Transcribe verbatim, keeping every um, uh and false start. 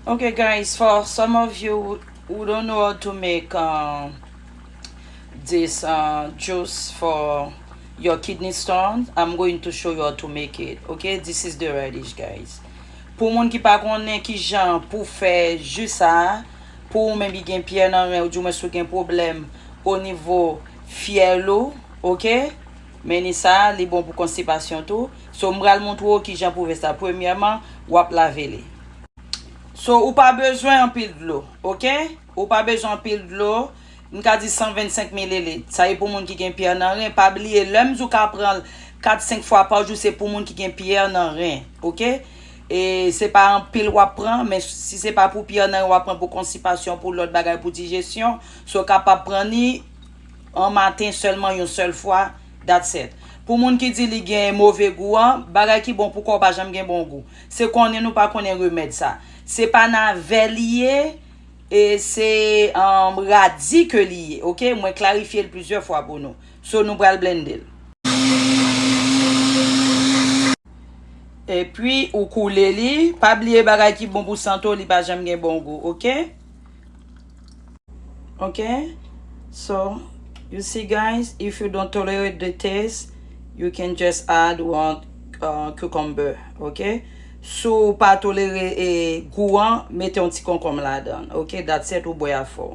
Okay, guys, for some of you who don't know how to make uh, this uh, juice for your kidney stone, I'm going to show you how to make it. Okay, this is the radish, guys. Pou moun ki pa konnen ki jan pou fè ji sa, pou ou menm ki gen pyè nan ren, ou di mwen si w gen pwoblèm o nivo fyèl ou, okay? Men ni sa, li bon pou konstipasyon tou. So, m pral montre w ki jan pou fè sa. Premyèman, w ap lave li. So, ou pa bezwen anpil dlo, okay? Ou pa bezwen anpil dlo. M ka di san vennsenk mililit. Sa e pou moun ki gen pyè nan ren. Pa bliye, lè m di w ka pran l kat, senk fwa pa jou, se pou moun ki gen pyè nan ren, okay? E se pa anpil w ap pran, men si se pa pou pyè nan ren w ap pran, pou konstipasyon, pou lòt bagay, pou dijesyon, so w kapab pran ni an maten sèlman yon sèl fwa, that's it. Pou moun ki di li gen move gou an, bagay ki bon pou kò w pa janm gen bon gou. Se konnen nou pa konnen remèd sa. Se pa navè li ye, e se um, radi ke li ye, okay? Mwen klarifye l plizyè fwa pou nou. So, nou pral blende l. Epi, ou koule li. Pa bliye bagay ki bon pou sante w, li pa janm gen bon gou, okay? Okay? So, you see, guys, if you don't tolerate the taste, you can just add one uh, cucumber, okay? Si w pa tolere e, gou an, mete yon ti konkonm ladan, okay? That's it, ou bwè a fò.